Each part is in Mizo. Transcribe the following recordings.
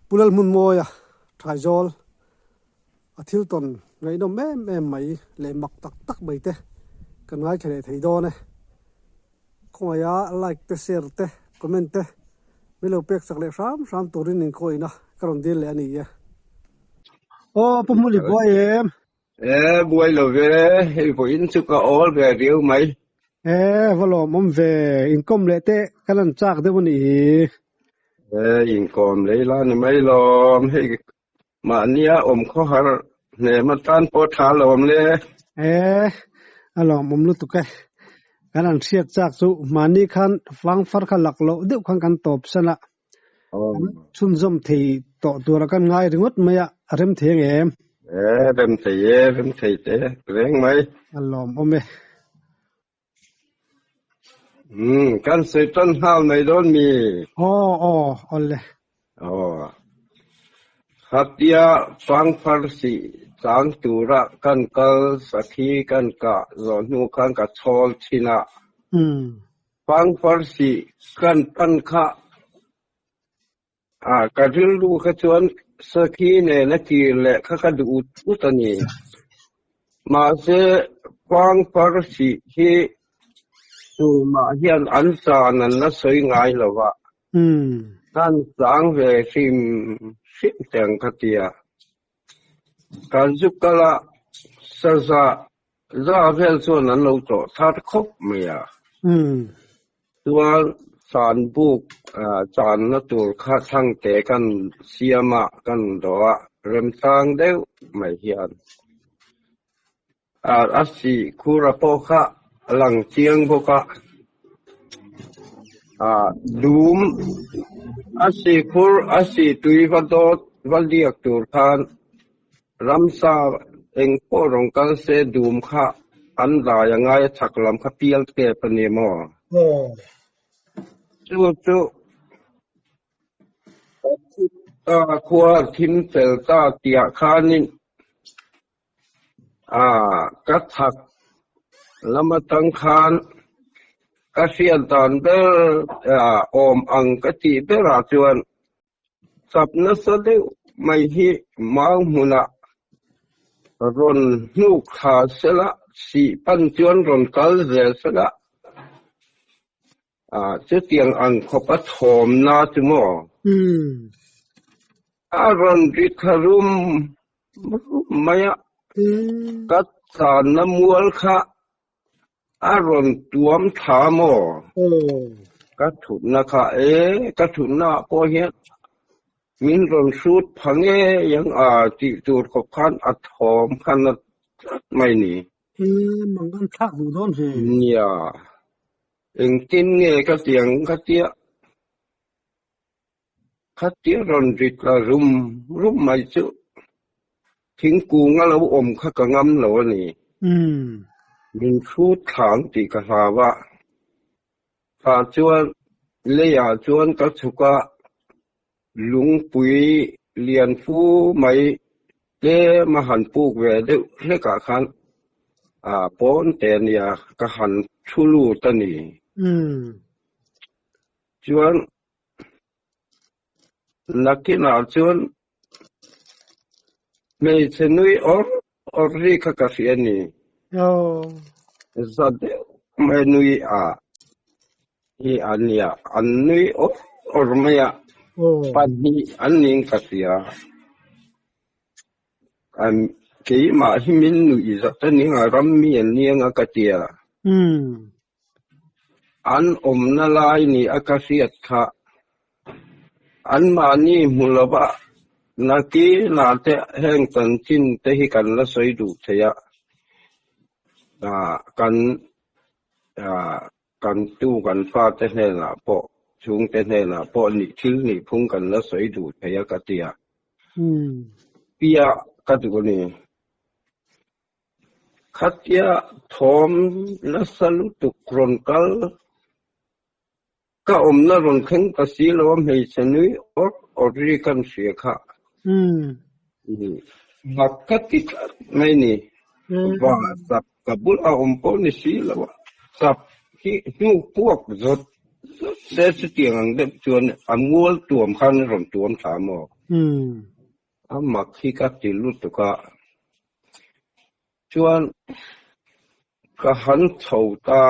Pu Lalhmunmawia Thaizâwl a thil tawn ngaihnawm em em mai leh mak tak tak mai te kan ngaithla leh thei dawn e. Khawngaih a like te share te comment te min lo pek chak leh hram hram turin inkhawihna ka rawn dil leh a ni e. Aw Pu Hmuli buai em? E buai lo ve, hei vawiin chu ka awl ve riau mai. E va lawmawm ve, inkawm leh teh ka lan chak deuh a nih hi. E inkawm lei la ni mai lawm, hei mahnia awm khawhar hnem atan pawh tha lawm le. E a lawmawm lutuk e, kan han hriat chak chu mahni khan fangfar kha lak loh deuh khan kan tawp san a, Chhunzawm thei tawh tura kan ngai ringawt mai a, a rem thei ang em? E, rem thei e, rem thei te reng mai. A lawmawm e. Umm, kan sawi tan nghal mai dawn mi? Aw, aw, awle. Aw. Khatia Fangfar sih chang tura kan kal sakhi kan kah zawh hnu khan ka chhawl thin a. Umm. Pangpar sih kan pan kha a ka rilru kha chuan sakhi nena kir leh kha ka duh ut ut a ni. Mahse, pangpar sih hi tumah hian an chan an la sawi ngai lo va, kan chang ve hrim hrim teh ang ka ti a. Kan zu kal a, saza Za vel chuan an lo tawh thar khawp mai a. Chuan chan buk channa tur kha thangte kan siam a, kan dawh a, remchang deuh mai hian a sih khura pawh kha a lang chiang bawk a. Dum a sih khur a sih tui va dawt va liak tur khan Ramsa eng pawh rawn kal se dum kha an dai a ngai a chhak lam kha pial tep a ni maw? Chu chu ta khua thim fel ta tiah khanin a ka chhak lam atang khan ka hriat dan ber awm ang ka tih berah chuan Chap nasa deuh mai hi mau hmunah rawn hnuk thla sela, sih pan chuan rawn kal zel sela, chutiang ang khawp a thawmna chu maw? A rawn ri thla rum rum mai a, ka channa mual kha A rawn tuam tha maw? Ka thutna kha e, ka thutna ah pawh hian min rawn hrut pha ngei ang a tih tur khawp khan a thawm khan a tlat mai ni. E, mang an thlak duh dawn he. Nia, engtin nge ka ti ang ka tia. Khatia rawn ri tla rum rum mai chu thingkung a lo awm kha ka ngam lo a ni. Min hrut thlang tih ka hlau a, tah chuan leiah chuan ka chhuk a, lungpui lian fu mai tlem a han puk ve deuh hlekah khan pawn te nia ka han thu lut a ni. Chuan Nakinah chuan hmeichhe nui awr awr ri kha ka hria a ni. Za deuh mai nui a hi a nia, an nui awr awr mai a, pahnih an ning ka hria. Keimah hi min nuih zat a ning a, ram mi an ni anga ka tia. An awmna lai ni a ka hriat kha. Anmahni hmu lova nakinah te heng chanchin te hi kan la sawi duh thei a, kan kan tu kan fate hnenah pawh chhungte hnenah pawh nih thil nih phung kan la sawi duh thei a ka ti a. Pia ka duh a ni. Khatia thawm nasa lutuk rawn kal ka awmna rawn thleng ta si lo a hmeichhe nui awr awr ri kan hria kha. Mak ka ti tlat mai ni. Va chap ka bulah awm pawh ni si lo a, chap hi hnu puak zawt. se chutiang ang deuh chuan a mual tuam khan a rawn tuam thla maw? A mak hi ka ti lutuk a. Chuan ka han chho ta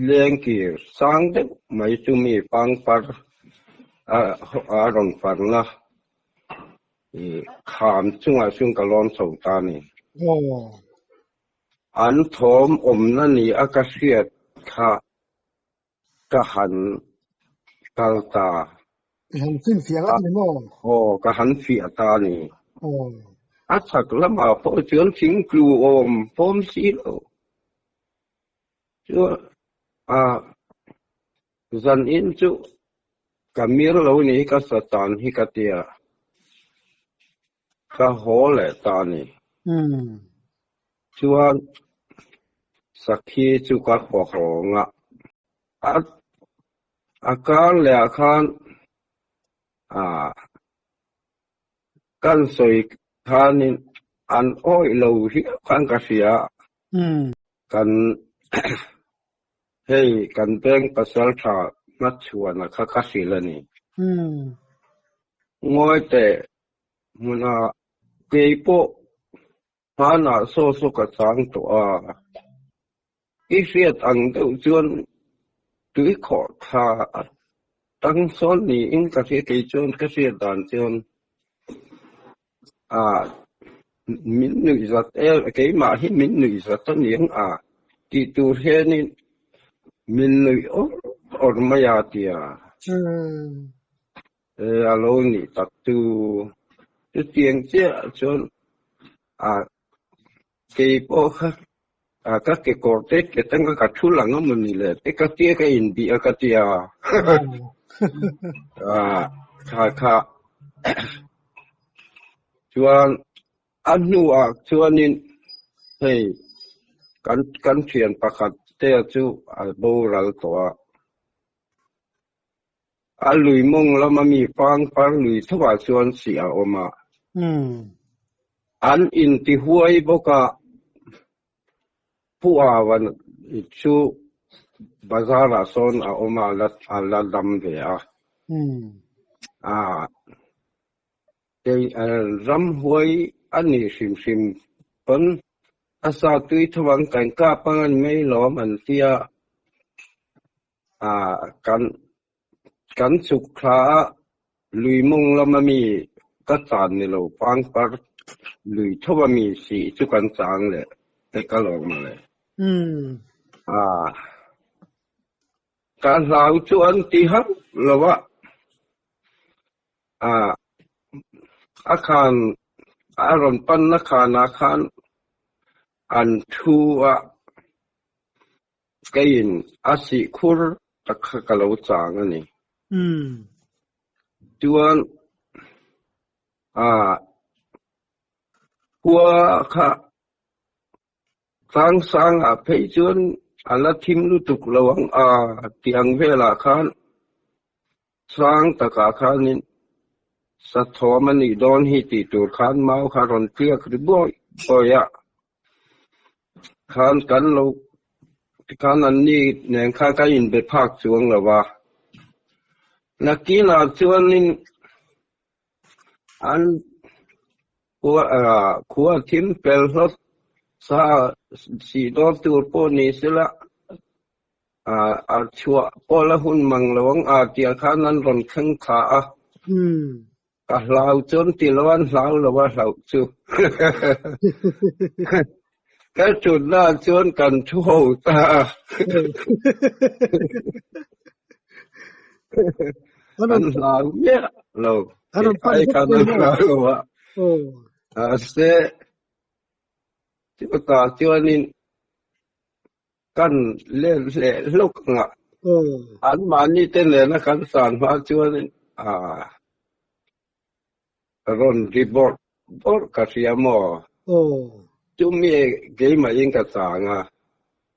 lengkir sang deuh mai chu mi pangpar a rawn parna kham chungah chuan ka lawn chho ta a ni. An thawm awmna ni a ka hriat kha ka han kal ta. I han finfiah ngat ni maw? Aw, ka han fiah ta a ni. A chhak lamah pawh chuan thingtlu awm pawm si lo. Chuan a zan in chu ka mir lo ni ka satan hi ka tia. Ka haw leh ta a ni. Chuan sakhi chu ka haw hawng a. A kar leh ah khan kan sawi khanin an awih lo hiau khan ka hria. Kan hei kan bank pasal tha hmachhuana kha ka hrilh a ni. Ngawi teh hmunah kei pawh hmanah saw saw ka chang tawh a, i hriat ang deuh chuan tui khawh tha tang sawn niin ka hria kei chuan ka hriat dan chuan ah min nuih zat em keimah hi min nuih zat a niang a tih tur hianin min nuih awr awr mai a tia. E a lo nih tak chu chutiang chiah chuan a kei pawh kha a ka kekawr te ke tanga ka thu lang a mawni le te ka tia ka inbih a ka tia a kha kha chuan a hnuah chuanin hei kan kan thian pakhat te chu a boral tawh a. A lui mawng lama mi pangpar lui thovah chuan sih a awm a. An intihuai bawk a, Pu Avan chu bazar-ah sawn a awm a, a la dam ve a. Ramhuai a nih hrim hrim pawn a sa tui tho ang kan kap ang a ni mai lawm an tia. Kan kan chhuk thla a, lui mawng lama mi ka chan ni lo pangpar lui tho a mi sih chu kan chang leh te ka lawm mawle. Ka hlau chu an ti hauh lo a, a khan a rawn panna khanah khan an thu a. Keiin a sih khur tak kha ka lo chang a ni. Chuan khua kha tlangsangah phei chuan a la thim lutuk lo ang a tih ang velah khan sang takah khanin sathawm a nih dawn hi tih tur khan mau kha rawn tliak ri buai buai a. Khan kan lo tikhan an ni nen khan kan inbe phak chuang lo a. Nakinah chuanin an khua thim pel hlawt sa sih dawn tur pawh ni sela a chhuah pawh la hun mang lo ang a tih khan an rawn thleng thla a. Ka hlau chuan ti lo an hlau lo a hlauh chu. Ka thutna ah chuan kan thu ho ta a. An hlau miah lo. Ai khan an hlau lo a. Mahse chutah chuanin kan let leh hlawk ang a. Anmahni te nena kan san hma chuan a rawn ri bawrh bawrh ka hria maw? Chumi keimahin ka chang a,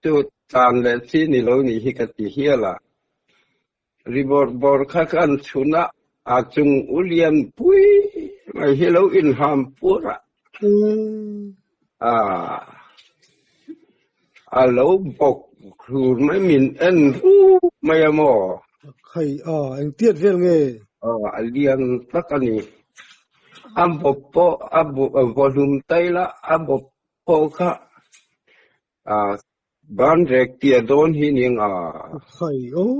chu tan leh chi ni lo nih hi ka ti hial a. Ri bawrh bawrh kha kan chhun a, a chung u lian pui mai hi lo inham pur a. A lo bawk hlur mai min en rup mai a maw? Khai a, engtiat vel nge? Aw, a lian tak a ni. A bawp pawh a vawhlum tail a, a bawp pawh kha a ban rek tia dawn hi ning a. Khai aw,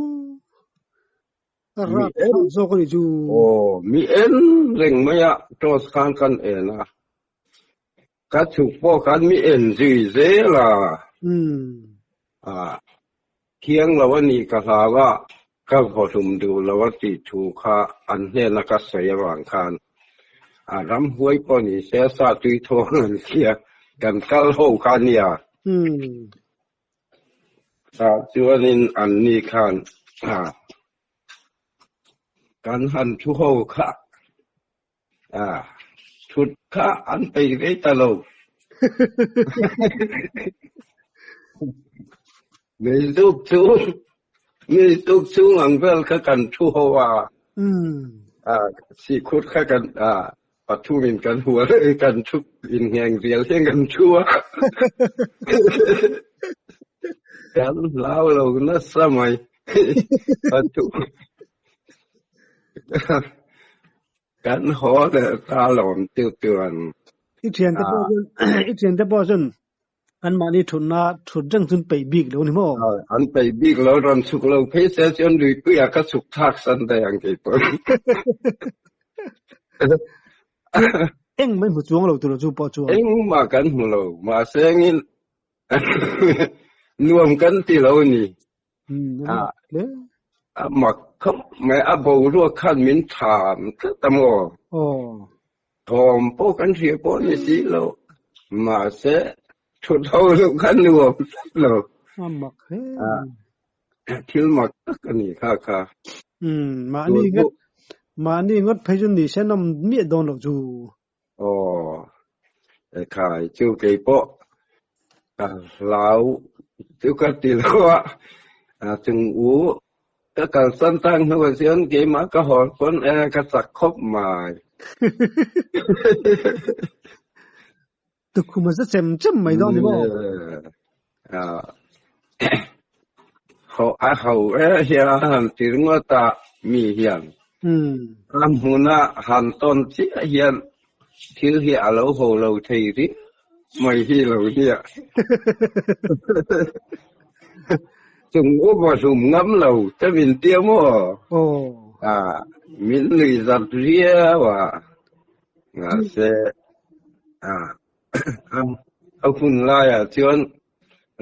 a rap thlak zawk a ni chu. Aw, mi en reng mai a, torch khan kan en a. Ka chhuk pawh khan mi en zui zel a. A thiang lo a nih ka hlau a, ka vawhlum duh lo a tih thu kha an hnena ka sawi avang khan a ramhuai pawh ni se sa tui thawng an tia kan kal ho kha a nia. Tah chuanin an ni khan kan han thu ho kha. A, thut kha an peih ve ta lo. Meituk chung, meituk chung ang vel kha kan thu ho a. A, sikhut kha kan, a, pathumin kan hual kan thu inngheng rial hian kan thu a. Kan hlau lo nasa mai. Pathum. Kan haw leh ta lawm chu chuan. I thiante pawh chuan i thiante pawh chuan anmahni thutna thut reng chu an peih bik lo ni maw? An peih bik lo, rawn chhuk lo phei se chuan luipuiah ka chhuk thlak san daih ang kei pawh. Engmah i hmu chuang lo tur chu pawh chuan. Engmah kan hmu lo, mahse engin nuam kan ti lo a ni. A mak khawp mai, a boruak khan min tham tlat a maw? Thawm pawh kan hria pawh ni si lo, mahse thut ho loh khan nuam tlat lo. A mak hle. Thil mak tak a ni kha kha. Mahni ngawt, mahni ngawt phei chu ni se nawm miah dawn loh chu. Aw, ekhai chu kei pawh ka hlau chu ka ti lo a, chung u ka kalsan tak hnuah chuan keimah ka hawn pawn e ka chak khawp mai. Tukhum a za chem chem mai dawn ni maw? A ho e hian a han ti ringawt a mi hian. A hmuna han tawn chiah hian thil hi a lo ho lo thei riau mai hi lo nia. Chung upa hlum ngam lo te min tia maw? Min nuihzat riau a. Mahse a hun laiah chuan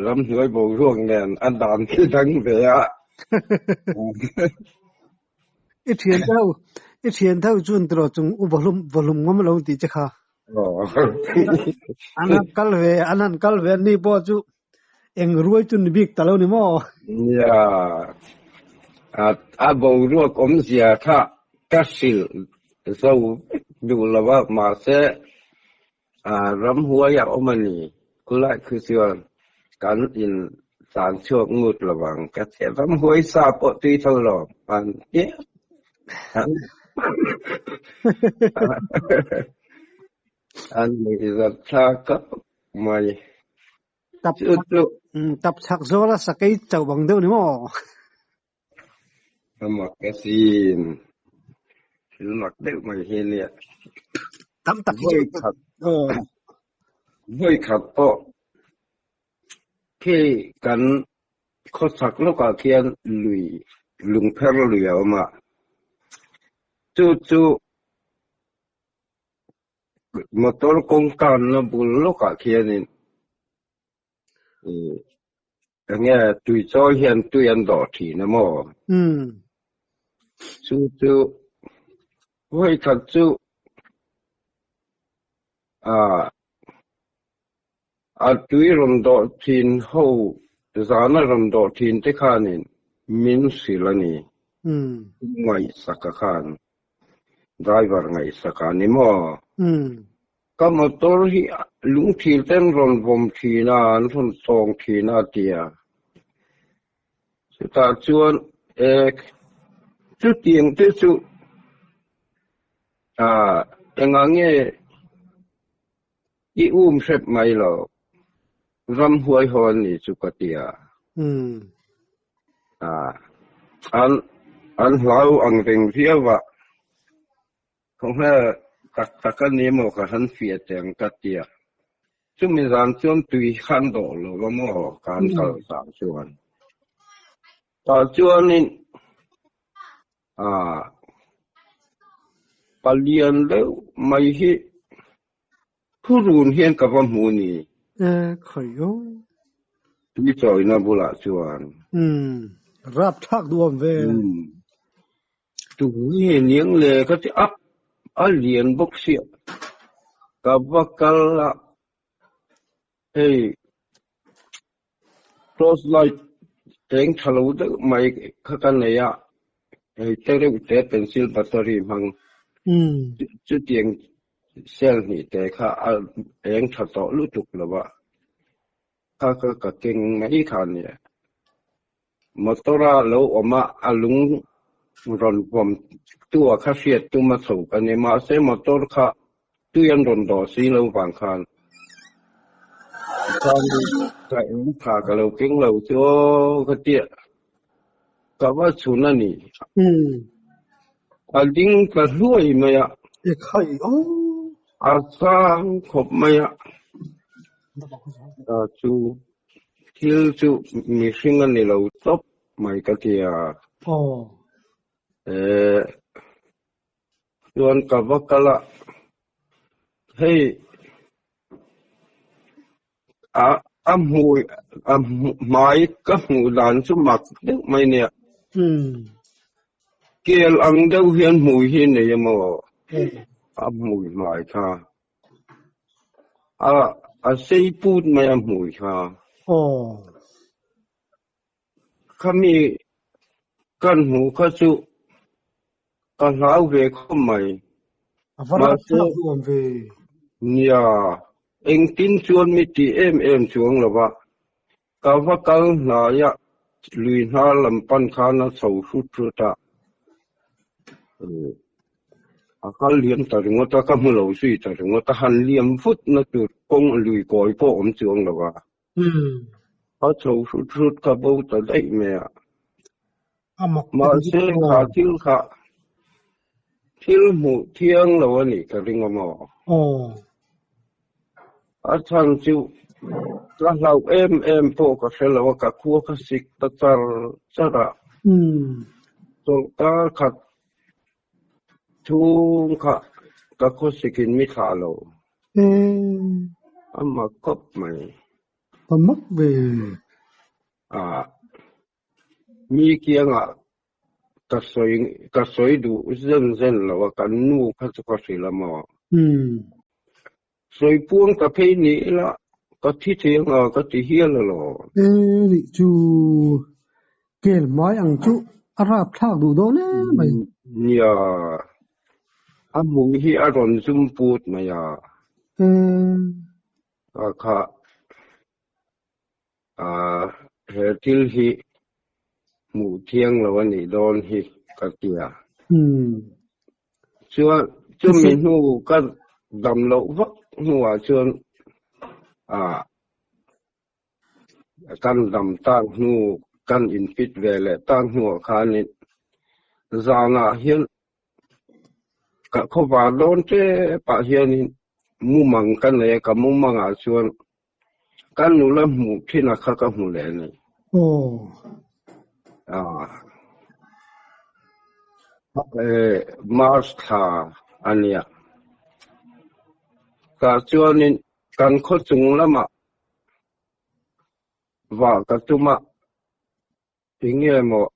ramhnuai boruak nen a dan hi dang ve a. I thian te ho, i thian te ho chuan tiraw chung u vawhlum vawhlum ngawm lo tih che kha. An han kal ve, an han kal ve ni pawh chu eng ruai chu ni bik ta lo ni maw? Nia, a boruak awmzia kha ka hrilh zo vek duh lo a, mahse ramhuai a awm a ni. Khulai khu chuan kan in tlan chhuak ngut lo ang ka ti. Ramhuai sa pawh tui tho lo an ti. An nuihzat thlak khawp mai. Tap tap chak zawla sakei chauh bang deuh ni maw? A mak asin. Thil mak deuh mai hi nia. Tam tak hi chu Vawi khat pawh khi kan khawchhak lawkah khian lui lungpher lui a awm a. Chu chu motor kawngkanna bul lawkah khianin Enge tui chawi hian tui an dawh thin a maw? Chu chu vawi khat chu a tui rawn dawh thin ho zana rawn dawh thin te khanin min hrilh a ni. Ngaihsaka khan driver ngaihsaka ni maw? Ka motor hi lungthil ten rawn vawm thin a, an rawn tawng thin a ti a. Chutah chuan ek chutiang te chu ah engah nge i um hrep mai lo, ramhuai haw an ni chu ka ti a. Ah an. An hlau ang reng viau a, Khawnghe tak tak a ni maw ka han fiah teh ang ka ti a. Chumi zan chuan tui khan dawh lo va maw ka han kal zan chuan. Tah chuanin ah palian deuh mai hi thurun hian ka va hmu ni. E khawi aw. Tui chawina bulah chuan. Umm rapthlak duhawm ve. Umm Tu nge niang le ka ti a, a lian bawk sia. Ka va kal a, hei torch light eng tha lo deuh mai kha ka nei a, hei te reuh te pencil battery hmang chutiang cell hnih te kha a eng tha tawh lutuk lo a, kha kha ka keng mai kha a nia. Motor a lo awm a, a lung rawn vawm tu a kha hriat tum a chho ka ni. Mahse motor kha tui an rawn dawh si lo vang khan tikhan ka eng tha ka lo keng lo chu aw ka tia ka va chhun a ni. A ding ta hluai mai a. Ekhai aw. A sang khawp mai a. Chu Thil chu mihring a ni lo tawp mai ka ti a. Eh, chuan ka va kal a, hei a a hmui a hmai ka hmuh dan chu mak deuh mai nia. Kel ang deuh hian hmui hi nei a maw? A hmui hmai kha. A a sei put mai a hmui kha. Aw. Khami kan hmuh kha chu ka hlau ve khawp mai. A va rapthlak duh awm ve. Nia, engtin chuan mi ti em em chuang lo va. Ka va kal hnai a, lui hna lam pan khan a chho hrut hrut a. A kal liam ta ringawt a, ka hmu lo zui ta ringawt a, han liam vut na tur kawng lui kawi pawh awm chuang lo a. A chho hrut hrut ka bo ta daih mai a. Mahse kha thil kha thil hmuh thiang lo a nih ka ring a maw? A chhan chu ka hlauh em em pawh ka hre lo a, ka khua ka sik ta char char a. Chawlhkar khat chhung kha ka khawsik in mi thlah lo. A mak khawp mai. A mak ve. Mi kiangah ka sawi ka sawi duh zen zen lo a, kan nu kha chu ka hrilh a maw? Sawi puang ka phei ni ila ka thi thei anga ka ti hial alawm. E nih chu kel hmai ang chu a rapthlak duh dawn em mai. Nia, a hmui hi a rawn zum put mai a. Ka kha Ah, he thil hi hmuh thiang lo a nih dawn hi ka ti a. Chuan chumi hnu ka dam loh vak hnuah chuan ah kan dam tak hnu kan infit ve leh tak hnuah khanin zanah hian Ka khawvar dawn tep ah hianin mumang ka nei a, ka mumang ah chuan ka nula hmuh thin a kha ka hmu leh a ni. Ah, March thla a nia. Tah chuanin kan khaw chung lamah vah ka tum a, Enge maw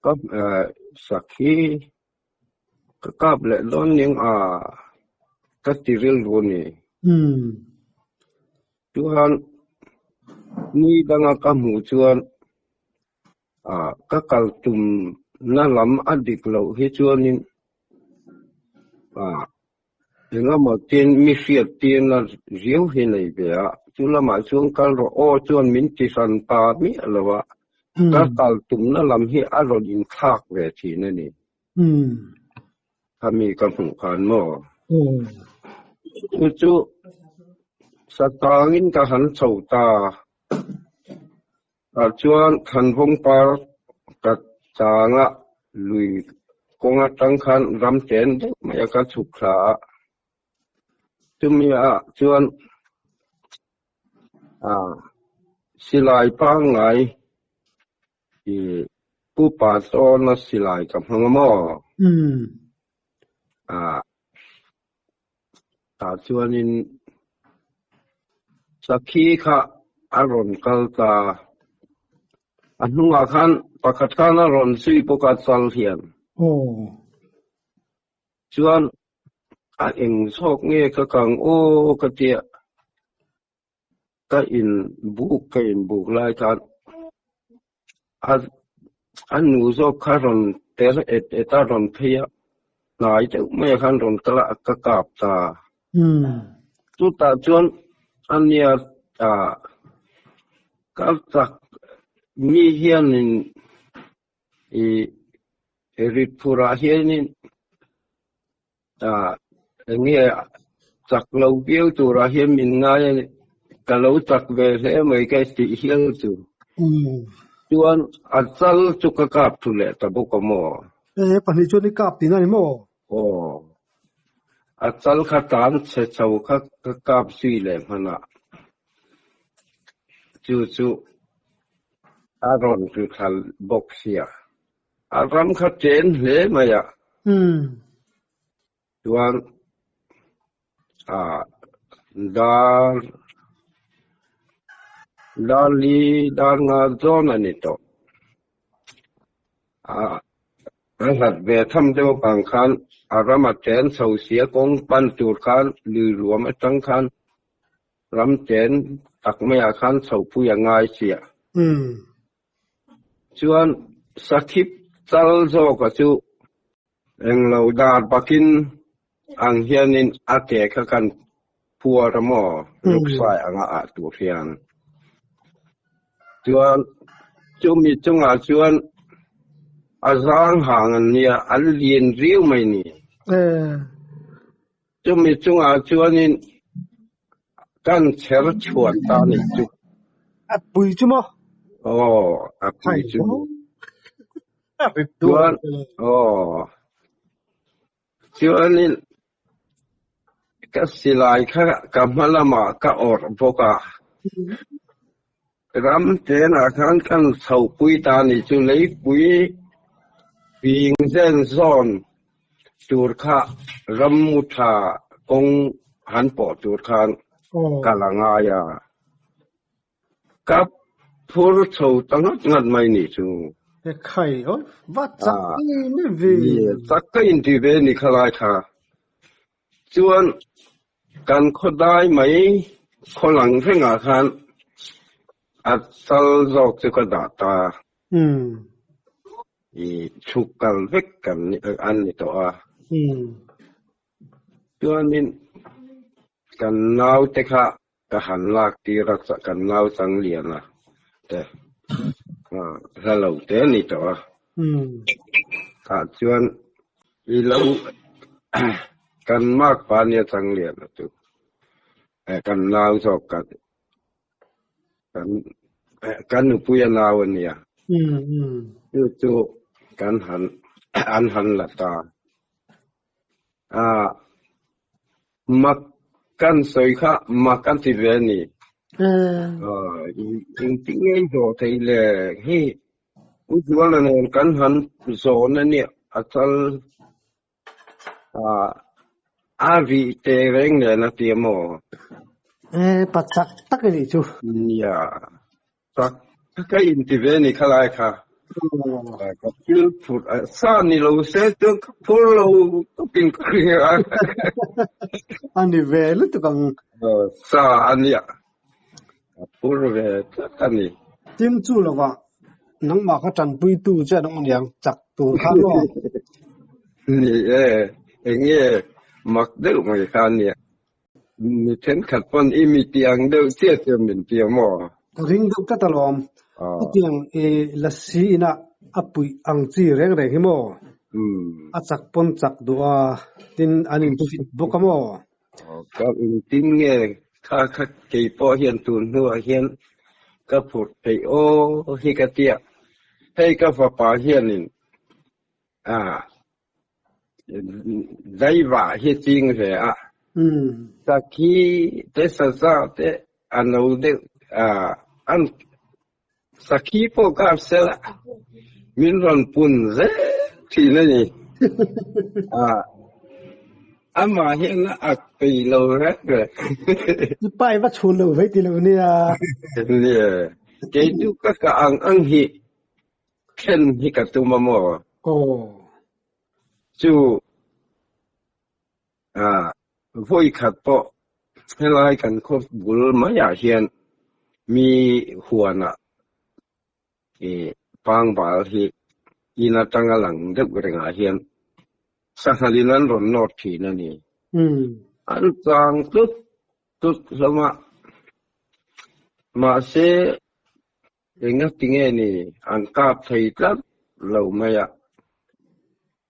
ka sakhi ka kap leh dawn ning a ka ti rilru ni. Chuan ni danga ka hmuh chuan ka kal tum na lam a dik loh hi chuanin Engemaw tin mi hriat tirna riau hi nei ve a, chu lamah chuan kal rawh aw chuan min ti hran ta miah lo a, ka kal tumna lam hi a rawn inthlak ve thin a ni. Khami ka hmuh khan maw? Chu chu satangin ka han chho ta, tah chuan Thanvawng par ka. Changa lui kawng atang khan ram chen deuh mai a ka chhuk thla a. Chumi ah chuan ah silai pangngai i Pu Pasawna silai ka hmang a maw? Ah tah chuanin sakhi kha a rawn kal ta. A hnungah khan pakhat khan a rawn zui bawk a chal hian. Chuan a eng zawk nge ka kang aw ka tia ka in buk ka in buk lai khan a a nu zawk kha rawn ter et et a rawn phei a hnai deuh mai ah khan rawn kal a ka kap ta. Chutah chuan a nia ah ka chak mi hianin I ritphurah hianin eng nge chak lo viau turah hian min ngai a ni. Ka lo chak ve hle mai ka tih hial chu. Chuan a chal chu ka kap thu leh ta bawk a maw? E, pahnih chuan i kap tihna a ni maw? Aw, a chal kha tan chhe chho kha ka kap zui leh hman a. Chu chu a rawn ri thla bawk sia. A ram kha chen hle mai a. Chuan dar dar li dar nga zawn a ni tawh. A hlat ve tham deuh avang khan a rama chen chho sia kawng pan tur khan lui ruam atang khan Ram chen tak maiah khan chhohpui a ngai chiah. Chuan Sakhip chal zawka chu englo dar bakin ang hianin a ke kha kan phuar a maw ruksai anga ah tur hian. Chuan chumi chungah chuan a zang hang an nia, an lian riau mai ni. Chumi chungah chuanin kan chher chhuat ta a nih chu. A pui chu maw? Aw, a pui chu. Chuan, aw, chuanin ka silai kha ka hma lamah ka awrh bawk a. Ram tenah khan kan chhohpui ta a nih chu leipui ping zen zawn tur kha ram mu tha kawng han pawh tur khan kal a ngai a, ka phur chho ta ngat ngat mai nih chu. Ekhai awi va chak em em ve. Chak ka inti ve ni khalai kha. Chuan kan khawdai mai khaw lang rengah khan a chal zawk chu ka dah ta. I chhuk kal vek kan an ni tawh a. Chuanin kan naute kha ka han lak tir a, kan nau Changliana te hla lo te a ni tawh a. Tah chuan i lo kan mark pa nia Changliana chu kan nau zawk kan kan nupui a nau a nia. Chu chu kan han an han la ta. Mak kan sawi kha mak an ti ve a ni. Engtin nge i zawh theih le? Hei U Zuala nen kan han zawn a nia, a chal a rih teh reng nen a ti a maw? Pa chak tak a nih chu. Nia, Chak ka inti ve ni khalai kha. Ka thil phurh a sa ni lo se chuan ka phur lo tawpin ka hria a. A ni ve lutuk ang. Sa a nia. Ka phur ve tlat a ni. Tin chu lovah nangmah kha tanpuitu che an awm aniang chak tur khan maw? Ni e, eng nge mak deuh mai kha a nia. Mi thenkhat pawn i mi tih ang deuh chiah chiah min ti a maw? Ka ring deuh tlat alawm. Hetiang i lasi inah a puih ang chi reng reng hi maw? A chak pawn chak duh a, tin an infit bawk a maw? Ka engtin nge kha kha kei pawh hian tun hnuah hian ka phurh theih aw hi ka tia. Hei ka fapa hianin ah daivah hi ching ve a. Sakhi te saza te a no deuh ah an Sakhi pawh kap sela min rawn pun zel thin a ni. Ah, amah hian a ak peih lo reng reng. I pa i va chhun lo vei ti lo nia. Nia, kei chu ka ka ang ang hi thlen hi ka tum a maw? Aw. Chu ah, vawi khat pawh helai kan khaw bul maiah hian mi huanah ih pangbal hi in atanga lang deuh rengah hian sanghalin an rawn nawr thin a ni. An chang tlut tlut hlawm a, mahse Engati nge ni an kap thei tlat lo mai a.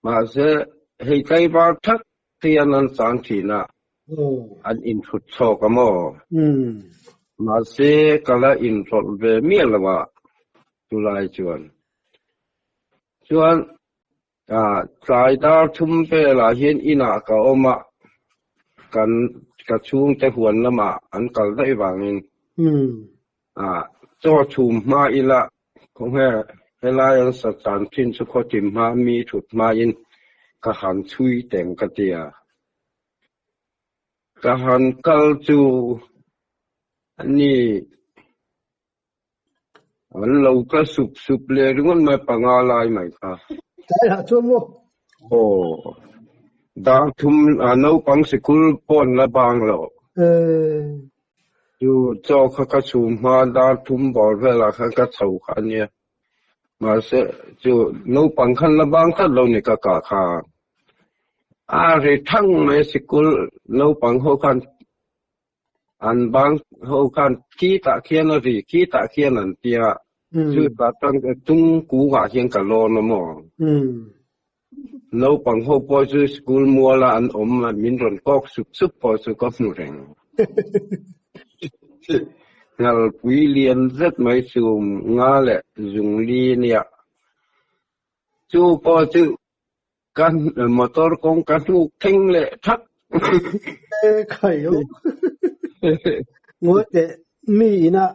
Mahse, hei tlaivar thak hian an chang thin a, an inthut chhawk a maw? Mahse, ka la inrawlh ve miah lo a, chulai chuan. Chuan, tlai dar thum velah hian inah ka awm a, kan ka chhungte huan lamah an kal daih vangin chaw chhum hma ila khawnge helai an sa chan thin chu khawthim hma mi thut hmain ka han chhui teng ka ti a. Ka han kal chu ani. An lo ka sup sup leh ringawt mai panga lai mai kha. Tlai ah chuan maw? Aw. Dar thum naupang sikul pawn la bang lo. Chu chaw kha ka chhum hma dar thum bawr velah khan ka chho kha a nia. Mahse chu naupang khan la bang tlat lo ni ka kah kha. A ri thang mai sikul naupang ho khan An bang ho khan khi tah khian a ri, khi tah khian an tia. Chu tah chuan tung kungah hian ka lawn a maw? Naupang ho pawh chu school muala an awm a, min rawn kawk sup sup pawh chu ka hmu reng. Ngalpui lian zet mai chum nga leh zungli nia. Chu pawh chu Ka motor kawng ka hnuk thleng leh thak. E khai aw. Ngawi teh, mi ina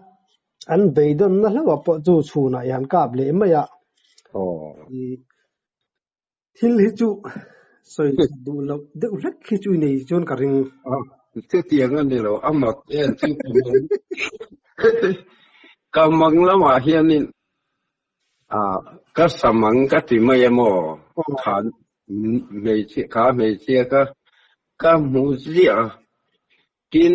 an beidawnna hlauh ah pawh chu chhunah i han kap leh mai a. Thil hi chu sawi that duh loh deuh hlek hi chu i nei chuan ka ring. Chutiang a ni lo, a mak em chu ka mang. Ka mang lamah hianin Ka samang ka ti mai a maw? Kha hmeichhia kha hmeichhia ka ka hmu ziah a, tin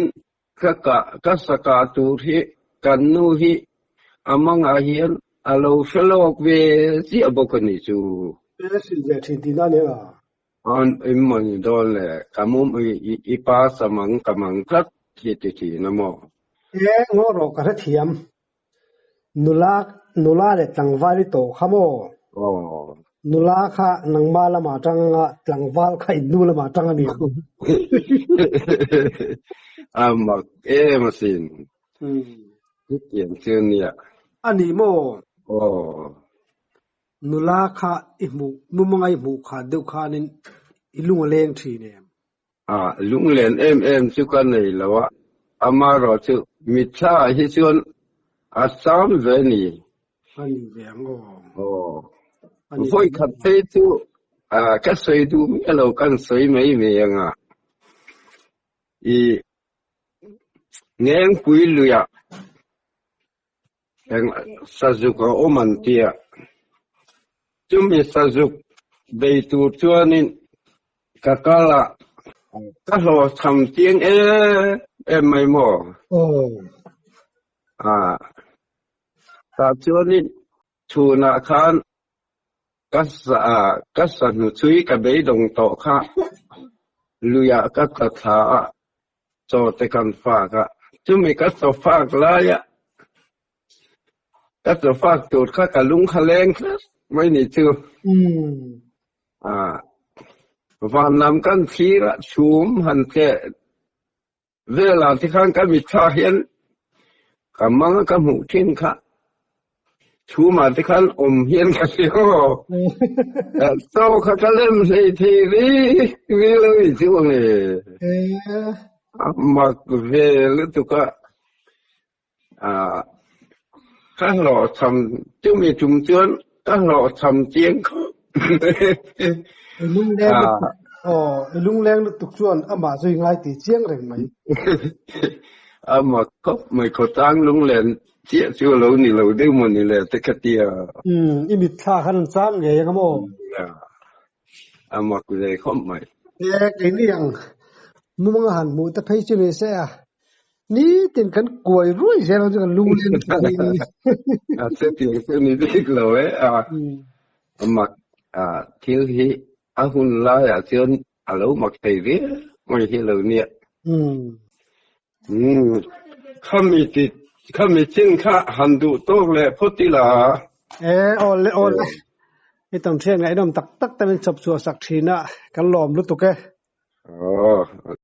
ka kah ka sa kah tur hi kan nu hi a mangah hian a lo hre lawk ve ziah bawk a ni chu. Hmel hrilh ve thin tihna a ni a. An emaw ni dawn le, ka mum i pa samang ka mang tlat hi ti thin a maw? E ngaw rawh ka hrethiam. Nula nula leh tlangval i tawh kha maw? Aw. Nula kha nangmah lamah atang anga tlangval kha in nu lamah atang a ni ang. A mak em asin. Chutiang chu nia. A ni maw? Aw. Nula kha i hmuh mumanga i hmuh khat deuh khanin i lung a leng thin em? A lunglen em em chu ka nei lo a, amaherawh chu mitthla ah hi chuan a cham ve ni. A ni ve ang aw. Aw. Vawi khat phei chu ka sawi duh miah lo kan sawi mai mai ang a. I Ngengpui luiah eng sazuk a awm an tia. Chumi sazuk bei tur chuanin ka kal a, ka hlawhchham chiang em em mai maw? Aw. Ah, tah chuanin chhunah khan ka sa ka sa hnuchhui ka beidawng tawh kha luiah ka tla thla a, Chaw te kan fak a, chumi ka chaw fak laia ka chaw fak tur kha ka lung kha leng tlat mai ni chu. Ah, van lam kan thlir a, chhum han tleh velah te khan ka mitthla hian ka mang a ka hmuh thin kha. Chhumah te khan awm hian ka hria aw. Chaw kha ka lem hlei thei ri ri lo i chu ang e. A mak ve lutuk a. Ka hlawhchham chumi tum chuan ka hlawhchham chiang khawp. I lungleng lutuk aw, i lungleng lutuk chuan amah zui ngai tih chiang reng mai. A mak khawp mai khawtlang lunglen Chiah chu a lo ni lo deuh maw ni le te kha tia. Umm, i mitthla khan an chang ngei ang a maw? Nia, a mak ve khawp mai. E, keini ang mumanga han hmuh te phei chu ni se a, nitin kan kuai ruai zel ang chu kan lung leng lutuk hi. A chutiang chu ni bik lo e, a mak thil hi a hun laiah chuan a lo mak thei viau mai hi lo nia. Umm. Umm, khami ti, khami chin kha han duh tawk leh phawt ila. E, aw le, aw le. I tam thian ngaihnawm tak tak te min chawp chhuah sak thin a, kan lawm lutuk e. Aw.